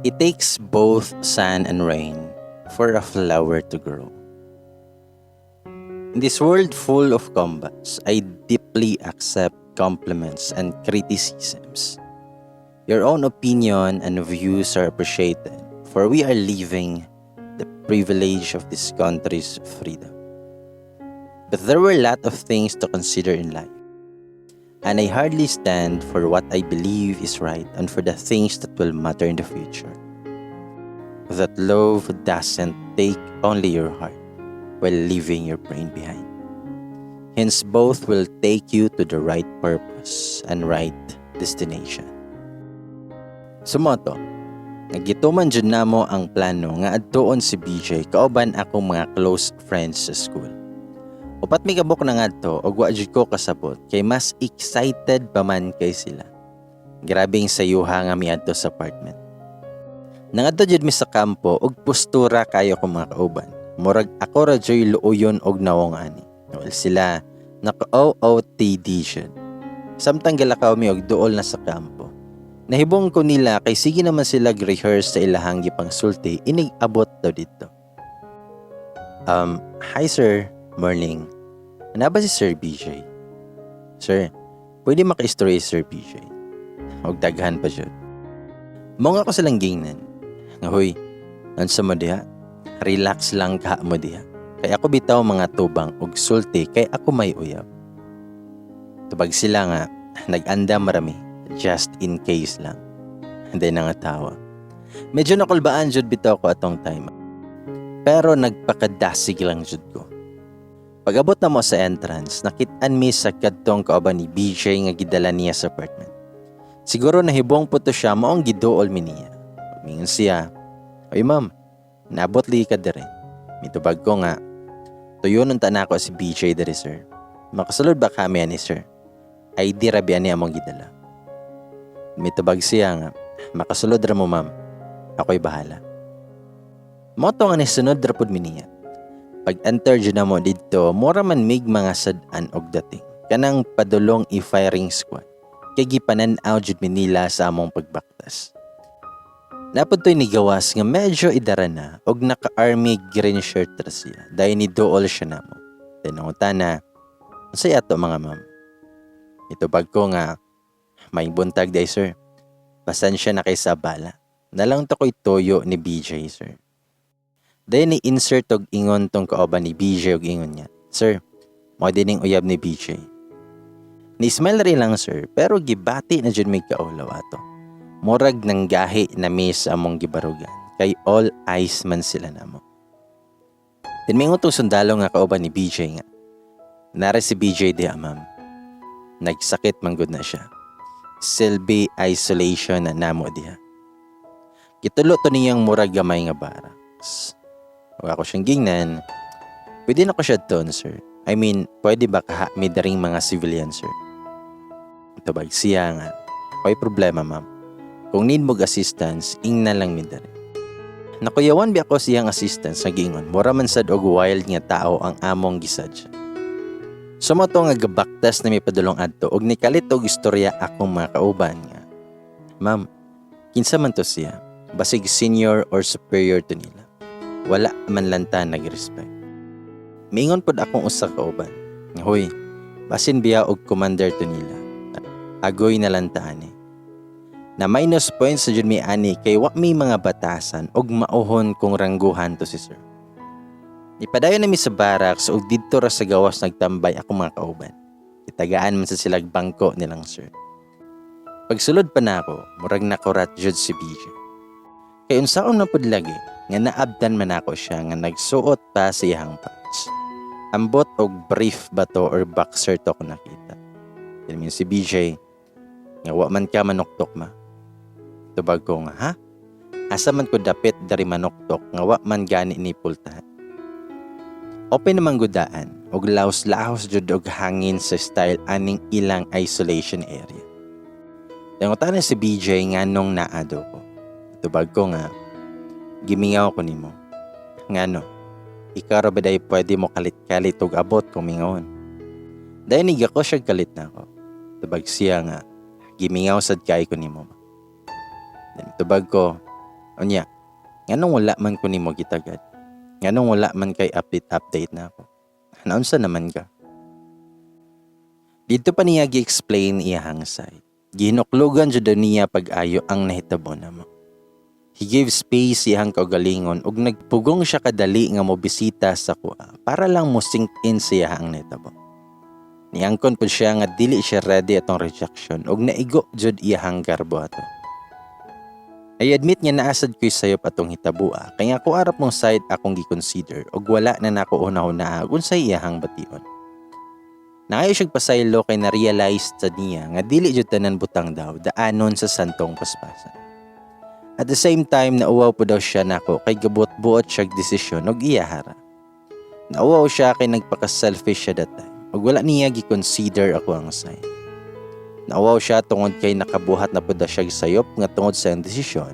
It takes both sun and rain for a flower to grow. In this world full of combats, I deeply accept compliments and criticisms. Your own opinion and views are appreciated, for we are living the privilege of this country's freedom. But there were a lot of things to consider in life, and I hardly stand for what I believe is right and for the things that will matter in the future. That love doesn't take only your heart while leaving your brain behind. Hence, both will take you to the right purpose and right destination. So mao to, nga gituman jud namo ang plano nga adtuon si BJ kauban akong mga close friends sa school. Upat mi kabuok nangadto ug wa jud ko kasabot kay mas excited pa man kay sila. Grabing sayuha nga miadto sa apartment. Nangadto jud mi sa kampo ug postura kayo kong mga kauban. Murag ako ra juy luoyon og nawong ani. Well, sila naka OOTD jud. Samtang galakaw mi og duol na sa kampo, nahibong ko nila kay sige naman sila rehearse sa ilahang gipangsulti inig abot daw didto. "Hi sir, morning. Naa ba si Sir BJ? Sir, pwede maka-istorya si Sir BJ?" Og daghan pa jud. Mao nga ako silang gingnan nga, "Hoy, unsa mo diha? Relax lang ka mo diha. Kay ako bitaw mga tubang og sulti kay ako may uyab." Tubag sila nga, "Nag-andam ra mi, just in case lang." Then nangatawa. Medyo nakulbaan jud bitaw ko atong time. Pero nagpakadasig lang jud ko. Pag-abot namo sa entrance, nakit-an mi sa kadtong kauban ni BJ nga gidala niya sa apartment. Siguro nahibong po to siya, maong giduol mi niya. Mingon siya, "Oy ma'am, naabot lagi ka diri." Mitubag ko nga, "Tuyonon ta nako si BJ diri, sir. Makasulod ba kami ani, sir? ID ra biya ni among gidala." Mitubag siya nga, "Makasulod ra mo, ma'am. Ako'y bahala." Mao to nga nisunod ra pud mi niya. Pag-enter jud namo didto, mura man mig mga sad-an og dating. Kanang padulong i-firing squad. Kay gipanan-aw jud mi nila sa among pagbaktas. Naa pud to'y nigawas nga medyo idara na og naka-army green shirt ra siya. Dayon ni duol siya namo. Then nangutana, "Unsay ato, mga ma'am?" Mitubag ko nga, "May buntag day, sir. Pasensya na kay sa abala. Naa lang to ko'y tuyo ni BJ, sir." Dayon ni insert og ingon tong kauban ni BJ og ingon niya, "Sir, mao dining uyab ni BJ." Ni smile rin lang sir, pero gibati na jud mig kaulaw ato. Murag nanggahi na mi sa among gibarugan kay all eyes man sila namo. Then mingon tong sundalo nga kauban ni BJ nga, "Naa ra si BJ diha, ma'am. Nagsakit man gud na siya. Silbi isolation na namo diha." Gitulo to niyang murag gamay nga barracks. Ug ako siyang gingnan, "Pwede na ko siya doon, sir? I mean, pwede ba kaha mi daring mga civilian, sir?" Tubag siya nga, "Way problema, ma'am. Kung need mo assistance, ingna lang mi diri." Nakuyawan bi ako siyang assistance nga giingon, mura man sad og wild nga tao ang among gisadya. So mao to nga gabaktas na mi padulong adto og nikalit og istorya akong mga kauban nga, "Ma'am, kinsa man to siya? Basig senior or superior to nila. Wala man lang ta nag-respect." Mingon pod akong usa ka kauban, "Hoy, basin biya og commander to nila. Agoy na lang ta ani." Na minus points sa jud mi ani kay wa mi mga batasan og mauhon kung rangguhan to si sir. Ipadayon na mi sa barracks ug didto ra sa gawas nagtambay akong mga kauban. Itagaan man sa silag bangko nilang sir. Pagsulod pa nako, murag nakurat jud si BJ. Kay unsaon na pud lagi nga naabtan man ako siya nga nagsuot pa sa iyang pants. Ambot og brief ba to or boxer to ko nakita. Then si BJ nga, "Wa man ka manuktok, ma." Tubag ko nga, "Ha? Asa man ko dapit dari manuktok nga wa man gani ni pultahan?" Open naman gudaan og laos-laos jud og hangin sa style aning ilang isolation area. Nangutana si BJ nga nung naado ko. Tubag ko nga, "Gimingaw ko nimo." "Ngano? Ikaw ra ba day pwede mo kalit-kalit og abot kung mingawon?" Dayon niga ko siya kalit na ako. Tubag siya nga, "Gimingaw sad kay ko nimo." Then tubag ko, Unya, nganong wala man ko nimo gitagad? Nganong wala man kay update-update nako? Naunsa naman ka? Didto pa niya gi-explain iyahang side. Gihinuklugan jud niya pag-ayo ang nahitabo namo. He gave space iyang kaugalingon ug nagpugong siya kadali nga mobisita sa akoa para lang mo sink in siya ang nahitabo. Niangkon pud siya nga dili siya ready atong rejection ug naigo jud iyahang garbo ato. I admit nga naa sad ko'y sayop atong hitabua kay ako arap mong side akong gi-consider ug wala na nako una-una unsay iyahang bation. Nangayo siyang pasaylo kay na-realize sa niya nga dili jud tanan butang daw daanon sa santong paspasan. At the same time, nauwaw po daw siya nako kay gabuot-buot siya desisyon og iyahara. Nauwaw siya kay nagpaka-selfish siya that time ug wala niya gi-consider akoang side. Nauwaw siya tungod kay nakabuhat na pud daw siya sayop nga tungod sa iyang desisyon,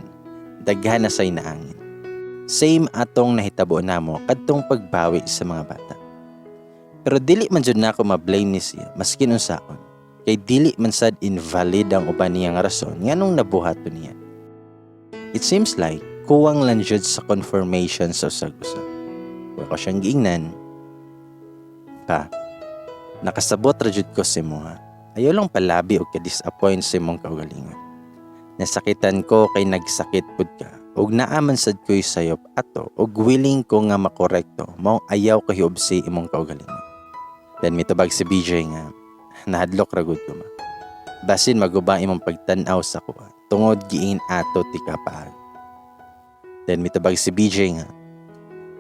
daghan na say naangin. Same atong nahitabo namo kadtong pagbawi sa mga bata. Pero dili man jud nako ma-blame ni siya maskin unsaon. Kay dili man sad invalid ang uban niyang rason nganong nabuhat to niya. It seems like kuwang lang jud sa confirmation sa usag-usa. Wa ko siyang giingnan. Pa, nakasabot ra jud ko sa imo ha. Ayaw lang palabi og ka-disappoint sa imong kaugalingon. Nasakitan ko kay nagsakit pud ka ug naa man sad ko'y sayop ato ug willing ko nga makorekto, mao ayaw ko hiubsi imong kaugalingon. Then mitubag si BJ nga, "Nahadlok ra gud ko, ma. Basin maguba imong pagtan-aw sa akoa tungod giin ato ti ka paag." Then mitubag si BJ nga,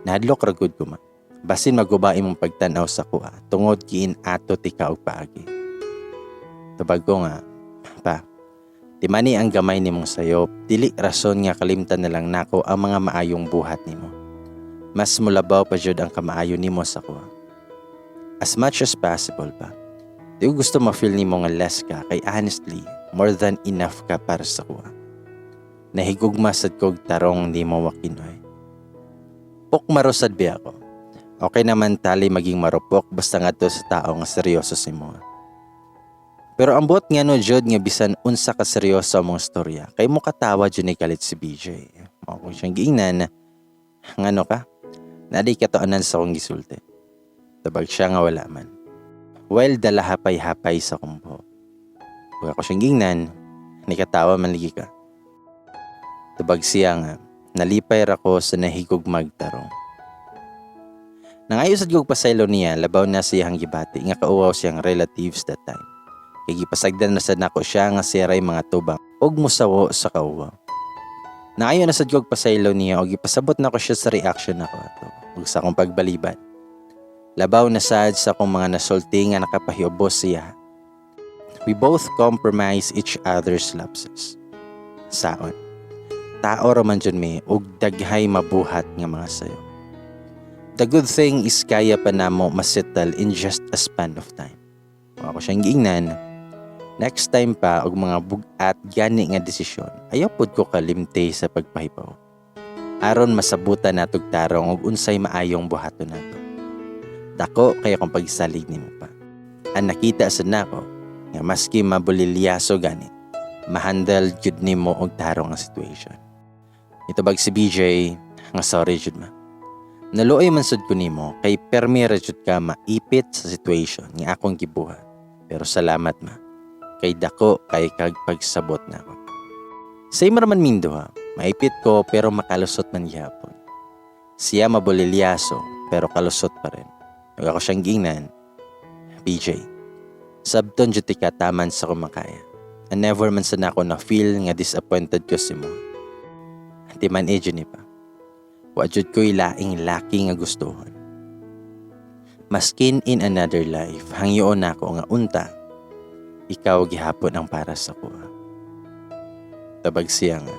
"Nahadlok ra gud ko, ma. Basin maguba imong pagtan-aw sa akoa tungod giin ato ti ka og paagi." Tubag ko nga, "Pa, timani ang gamay nimong sayop, dili rason nga kalimtan na lang nako ang mga maayong buhat nimo. Mas mulabaw pa jud ang kamaayo nimo sa akoa. As much as possible pa. Di ko gusto ma-feel nimo nga less ka kay honestly, more than enough ka para sa akoa. Nahigugma sad kog tarong nimo, Wakinoy." Pok marosad biya ako. Okay naman tali maging marupok basta ngadto sa tao nga seryoso sa imo. Pero ang buot nga no jud nga bisan unsa ka seryoso among storya kay mo katawa jud ni kalit si BJ. Mao ko siyang giingnan, "Ngano ka? Naa diay katuonan sa akong gisulti?" Tubag siya nga wala man. While dala hapay-hapay sa kumbo. Ug ako siyang giingnan, "Nikatawa man lagi ka." Tubag siya nga, "Nalipay ra ko sa nahigugmag tarong." Nangayo sad kog pasaylo niya labaw na siyang gibati nga kauwaw siyang relatives that time. Kay gipasagdan na sad nako siya nga siya ray mga tubang ug musawo sa kauwaw. Nangayo na sad kog pasaylo niya og gipasabot nako siya sa reaction nako ato ug sa akong pagbalibad. Labaw na sad sa akong mga nasulti nga nakapahiubos siya. We both compromise each other's lapses. Saon. Tao ra man jud mi ug daghay mabuhat nga mga sayo. The good thing is kaya pa namo masettle in just a span of time. Kung ako siyang giingnan, "Next time pa og mga bug-at gani nga desisyon, ayaw pod ko kalimte sa pagpahibaw. Aron masabutan natog tarong og unsay maayong buhaton nato. Dako kay akong pagsalig nimo pa. Ang nakita sad nako nga maski mabulilyaso gani, mahandle jud nimo og tarong ang situation." Itubag si BJ nga, "Sorry jud, ma. Naluoy man sad ko nimo kay permi ra jud ka maipit sa situation nga akong gibuhat. Pero salamat, ma. Kay dako kay kag pagsabot nako." Same ra man ming duha. Maipit ko pero makalusot man gihapon. Siya mabulilyaso pero kalusot pa rin. Ug ako siyang giingnan, "BJ, sabton jud ka taman sa kumakaya. And never man sa nako na feel nga disappointed ko si mo. Timan eh jud ni pa. Wa jud ko'y laing laki nga gustuhon. Maskin in another life, hangyoon nako nga unta, ikaw gihapon ang para sa akoa." Tabag siya nga,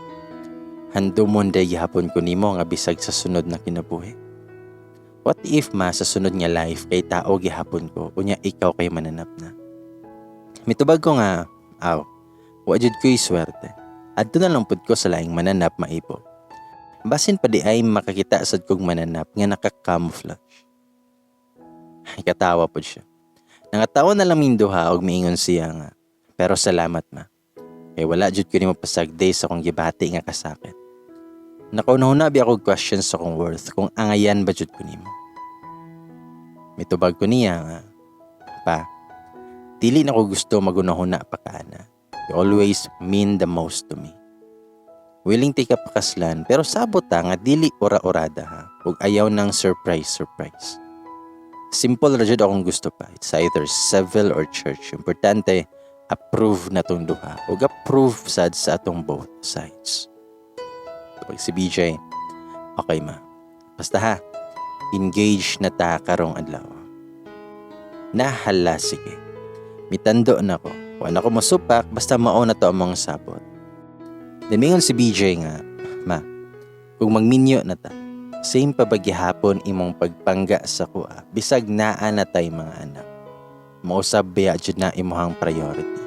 "Handumon day gihapon ko nimo nga bisag sa sunod na kinabuhi. What if, ma, sa sunod nga life kay tao gihapon ko, unya ikaw kay mananap na?" Mitubag ko nga, "Aw, wa jud ko'y swerte. Adto na lang pud ko sa laing mananap maipo. Basin pa di ay makakita sad kog mananap nga naka-camouflage." Katawa pod siya. Nangatawa na lang ming duha og miingon siya nga, "Pero salamat, ma. Kay wala jud ko nimo pasagday sa akong gibati nga kasakit." Nakauna-huna biya ako questions sa akong worth kung angayan ba jud ko nimo. Mitubag ko niya nga, "Pa, dili na ko gusto magunahuna pa ka ana. You always mean the most to me. Willing tika pakaslan, pero sabot ta nga dili ura-urada ha. Ug ayaw ng surprise surprise. Simple ra jud akong gusto pa. It's either civil or church. Importante approve na tong duha ug approve sad sa atong both sides." Pag si BJ, "Okay ma. Basta ha, engage na ta karong adlaw." Nahala, sige. Mitando na ko. Wala ko mosupak basta mao na to among sabot. Then mingon si BJ nga, "Ma, kung magminyo na ta, same pa ba gihapon imong pagpangga sa kuha, bisag naa na tay mga anak? Mausab biya jud na imuhang priority?"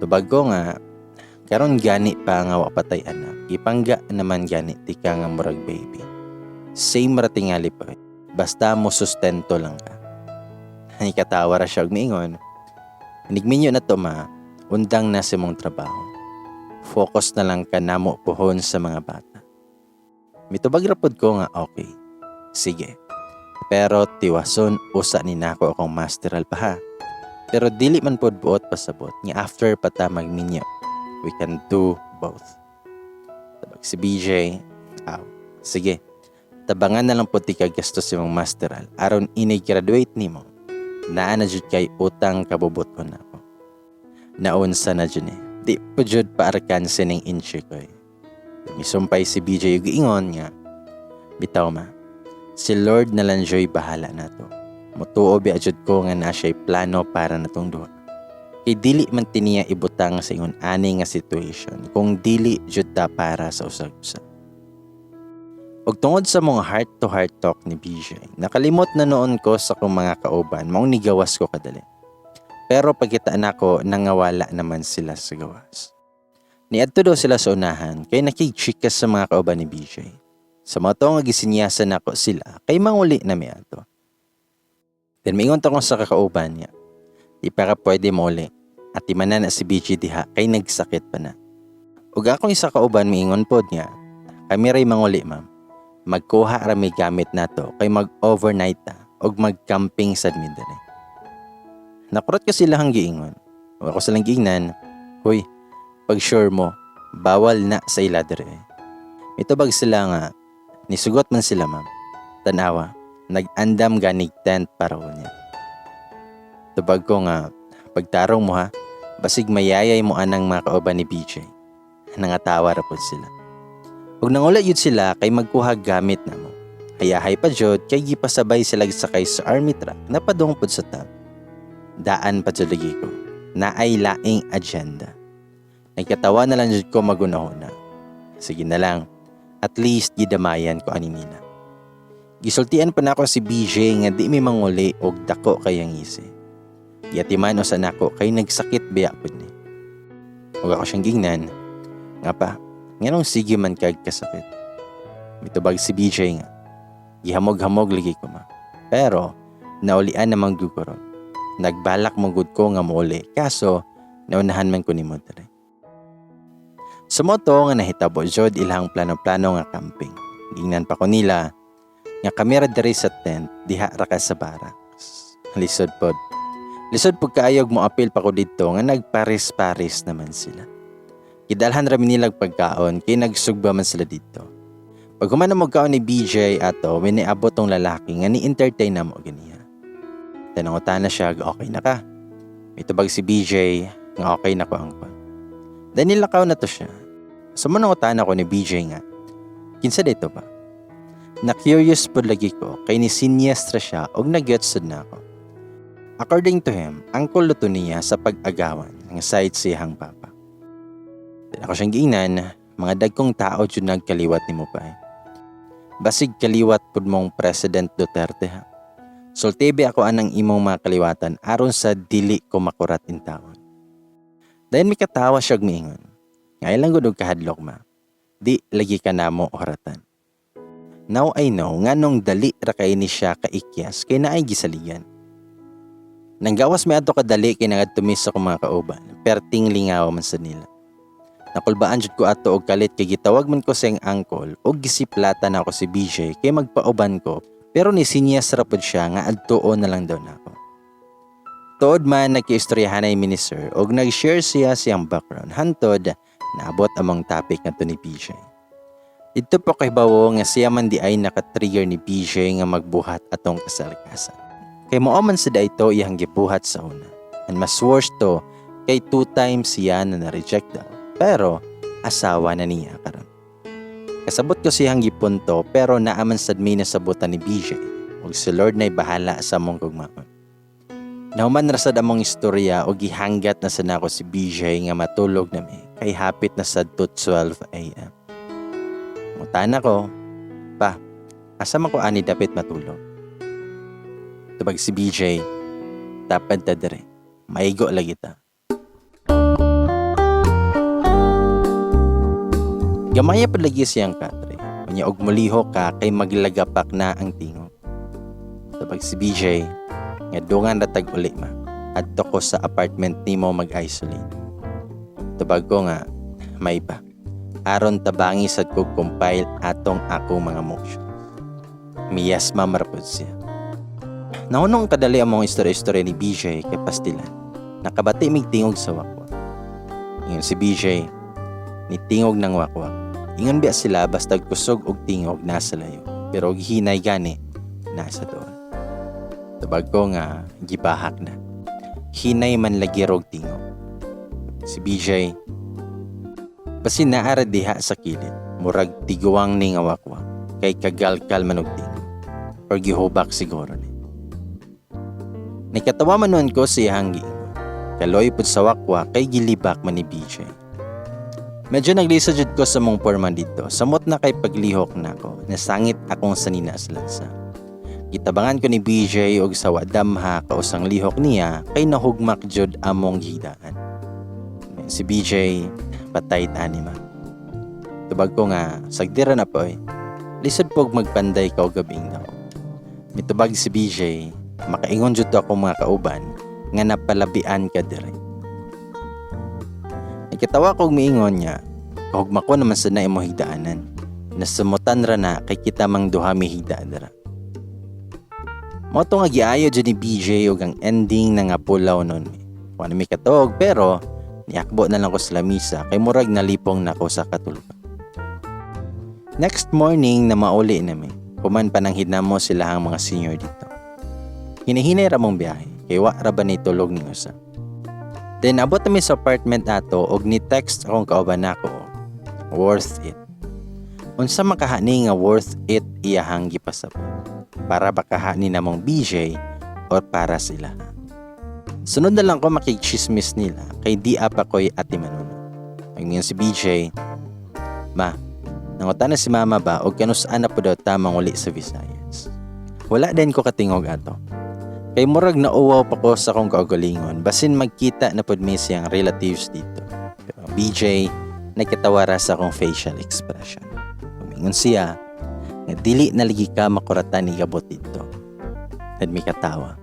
Tubag ko nga, "Karon gani pa nga wa patay anak, ipangga naman gani tika nga murag baby. Same ra tingali pa. Basta mo sustento lang ka." Nikatawa ra siya og miingon, "Inigminyo na to ma, undang na sa imong trabaho. Focus na lang ka namo puhon sa mga bata." Mitubag ra pod ko nga, "Okay. Sige. Pero tiwason usa ni nako akong masteral pa ha. Pero dili man pod buot pasabot nga after pa ta magminyo. We can do both." Tabag si BJ, "Aw, sige. Tabangan na lang pod tika gastos imong masteral aron inig graduate nimo. Naa na jud kay utang kabubuton nako." Naunsa na jud eh. Di po jud paarkan sining inche ko eh. Misumpay si BJ ug ingon nga, "Bitaw ma, si Lord na lang joy bahala nato. Mutuo biya jud ko nga naa siya'y plano para natong duha. Kay dili man tiniya ibutang sa ingon ani nga situation kung dili jud ta para sa usag-usa." Ug tungod sa mga heart to heart talk ni BJ, nakalimot na noon ko sa akong mga kauban, maong nigawas ko kadali. Pero pagkita nako, nangawala naman sila sa gawas. Niadto daw sila sa unahan kay nakigchika sa mga kauban ni BJ. Sa mga to nga gisinyasan nako sila kay manguli na mi ato. Then mingon ta kong sa kakauban niya, "Di pa ka pwede mauli. At na si BJ diha kay nagsakit pa na." Ug akong isa kauban miingon pod nga, "Kami ray manguli ma'am. Magkuha ra mi gamit nato kay mag-overnight ta ug mag-camping sad mi diri." Nakurot ko sila hang giingon. Ug ako silang giingnan, "Hoy, pag sure mo, bawal na sa ila diri." Mitubag sila nga, "Nisugot man sila ma'am. Tanawa, nag-andam ganig tent para niya." Tubag ko nga, "Pagtarong mo ha, basig mayayay mo anang mga kauban ni BJ." Nangatawa ra pod sila. Ug nangula yun sila kay magkuha gamit na mo. Hayahay pa jud kay gipasabay sila sakay sa army truck na padung pod sa top. Daan pa jud lagi ko. Naay laing agenda. Nagkatawa na lang jud ko magunahuna. Sige na lang. At least gidamayan ko ani nila. Gisultian pa nako si BJ nga di mi manguli og dako kayang ngisi. Giatiman usa nako kay nagsakit biya pud ni. Ug ako siyang gingnan nga, "Pa, nganong sige man kag kasakit?" Mitubag si BJ nga, "Gihamog-hamog lagi ko ma. Pero naulian namang guguron. Nagbalak mo gud ko nga muuli kaso naunahan man ko nimo diri." Sa moto nga nahitabo jud ilang plano-plano nga camping. Gingnan pa ko nila nga kami ra diri sa tent, diha ra ka sa barracks. Lisod pod. Lisod pud kaayog mo apil pa ko didto nga nagparis-paris naman sila. Gidalhan ra mi nilag pagkaon kay nagsugba man sila didto. Pag human na mo kaon ni BJ ato, may niabot tong lalaki nga ni-entertain na mo ganiya. Tanangutan na siya, "Okay na ka?" Mitubag si BJ nga, "Okay na ko angkon." Then nilakaw na to siya. So manangutan ako ni BJ nga, "Kinsa dito ba?" Na curious pod lagi ko kay ni sinyestra siya og nagyot sad na ako. According to him, angkol to niya sa pag-agawan ng side siyang papa. Then ako siyang giingnan, "Mga dagkong tao jud nagkaliwat nimo pa eh. Basig kaliwat pud mong President Duterte ha. Sultibi ako anang imong mga kaliwatan aron sa dili ko makurat in taon." Dayon mikatawa siya og miingon, "Ngayon lang gud og kahadlok ma. Di lagi ka namo horatan." Now I know nganong dali ra kay ni siya kaikyas kay naay gisaligan. Nanggawas mi adto kadali kay nangadto mi sa akong mga kauban, perting lingaw man sa nila. Nakulbaan jud ko ato og kalit kay gitawag man ko sa iyang uncle og gisiplata nako si BJ kay magpauban ko, pero ni sinyas ra pod siya nga adtuon na lang daw nako. Tuod man, nagkiistoryahanay mi ni sir og nag-share siya siyang background hantod naabot among topic ngadto ni BJ. Didto pa ko kahibawo nga siya man diay naka-trigger ni BJ nga magbuhat atong kasalkasan. Kay mao man sad ito iyang gibuhat sa una. And mas worse to kay two times siya na na-reject daw. Pero asawa na niya karon. Kasabot ko siyang gipunto, pero naa man sad mi nasabutan ni BJ. Ug si Lord na'y bahala sa among gugmaon. Nahuman ra sad among istorya og gihanggat na sad nako si BJ nga matulog na mi kay hapit na sad to 12 a.m. Mutana ko, "Pa, asa man ko ani dapit matulog?" Tubag si BJ, "Tapad ta dire, maigo lagi ta." Gamaya pa lagi siyang katre. Unya og mulihok ka kay maglagapak na ang tingog. Tubag si BJ, nga dungan ra tag uli, ma. Adto ko sa apartment nimo mag-isolate. Tubag ko nga, may pa. Aron tabangi sad kog compile atong akong mga motions. Miyas ma ra pod siya. Nahunong kadali among istorya-istorya ni BJ kay pastilan. Nakabati mig tingog sa wakwak. Ingon si BJ, ni tingog ng wakwak. Ingon biya sila basta kusog og tingog nasa layo. Pero og hinay gani, nasa doon. Tubag ko nga gibahak na. Hinay man lagi rog tingog. Si BJ, basin naa ra diha sa kilid, murag tiguang ni nga wakwak, kay kagalkal man og tingog. Or gihubak siguro ni. Nikatawa man nuon ko sa iyang giingon. Kaloy pud sa wakwak kay gilibak man ni BJ. Medyo naglisod jud ko sa mong porma dito. Samot na kay paglihok nako. Nasangit akong sanina sa lansa. Gitabangan ko ni BJ og sa wadamha kausang lihok niya kay nahugmak jud among gihidaan. Si BJ, "Patay ani, ma." Tubag ko nga, "Sagdira na po eh. Lisod pog magpanday ka og gabing daw." Mitubag si BJ, "Makaingon jud to akong mga kauban nga napalabian ka dire." Nagkatawa kog miingon niya, kahugma ko naman sa na imo higdaanan. Nasumutan ra na kay kita mang duha mi higda dira. Mao to nga giayo jud ni BJ og ang ending na nga pulaw nun. Wa na mi katuog, pero niakbo na lang ko sa lamisa kay murag nalipong nako sa katulgan. Next morning na mauli nami. Human pananghid namo sila ang mga senior dito. Hinahinay ra mong biyahe kay wa ra ba ni tulog ning usa. Then abot nami sa apartment ato og ni text akong kauban nako, "Worth it." Unsa makahani nga worth it iyahang gipasabot? Para ba kahani namong BJ or para sila? Sunod na lang ko makigchismis nila kay di apa ko'y ati manuno. Ang si BJ, "Ma, nangutana si mama ba og kanus-an na po daw ta manguli sa Visayas." Wala din ko katingog ato. Kay murag nauwaw pa ko sa akong kaugalingon, basin magkita na pud mi siyang relatives dito. Pero BJ, nagkatawa ra sa akong facial expression. Umingon siya, nga dili na lagi ka makuratan ni gabot dito. Then mi katawa.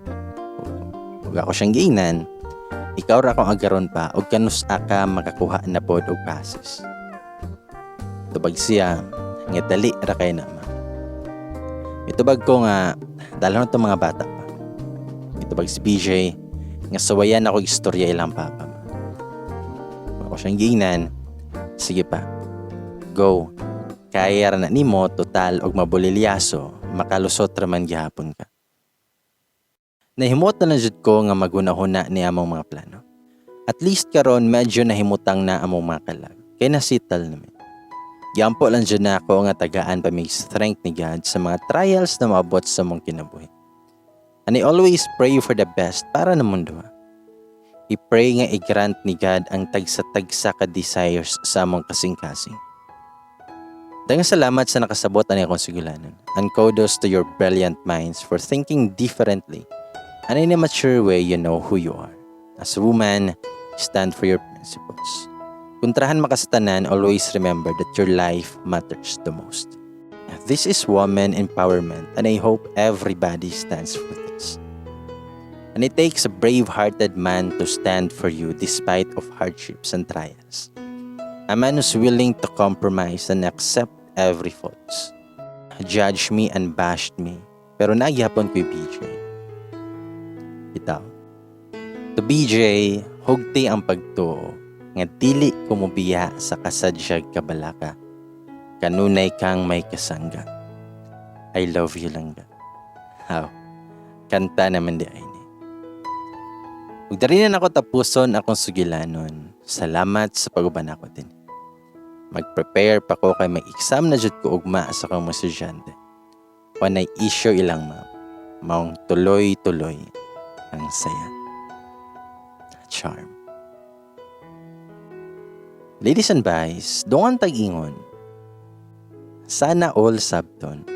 Ug ako siyang giingnan, "Ikaw ra akong agaron pa og kanus-a ka makakuha na pod og passes." Tubag siya, nga dali ra kay na, ma. Mitubag ko nga, dala na itong mga bata pa. Mitubag si BJ, nga sawayan ako istorya ilang papa, ma. Ako siyang giingnan, "Sige pa, go. Kaya ra na nimo, total og mabulilyaso, makalusot ra man gihapon ka." Nahimot na lang jud ko nga maghuna-huna ni among mga plano. At least karon medyo nahimutang na among mga kalag, kay nasital na mi. Giampo lang jud na ako nga tagaan pa mig strength ni God sa mga trials na maabot sa among kinabuhi. And I always pray for the best para namong duha. I-pray nga i-grant ni God ang tagsa-tagsa ka desires sa among kasing-kasing. Daghang salamat sa nakasabot ani akong sugulanon. And kudos to your brilliant minds for thinking differently and in a mature way you know who you are. As a woman, stand for your principles. Kontrahan makasatanan, always remember that your life matters the most. This is woman empowerment, and I hope everybody stands for this. And it takes a brave-hearted man to stand for you despite of hardships and trials. A man who's willing to compromise and accept every faults. Judge me and bashed me. Pero naa gihapon ko'y BJ. Bitaw. To BJ, hugti ang pagtuo nga dili ko mobiya sa kasadyag kabalaka. Kanunay kang may kasangga. I love you, langga. How? Kanta naman diay ni. Ug diri na nako tapuson akong sugilanon. Salamat sa pag-uban nako diri. Mag-prepare pa ko kay may exam na jud ko ugma sa akong mga estudyante. Wanay issue ilang ma'am. Maong tuloy-tuloy ang saya. Charm. Ladies and guys, dungan tag-ingon. Sana all sabton.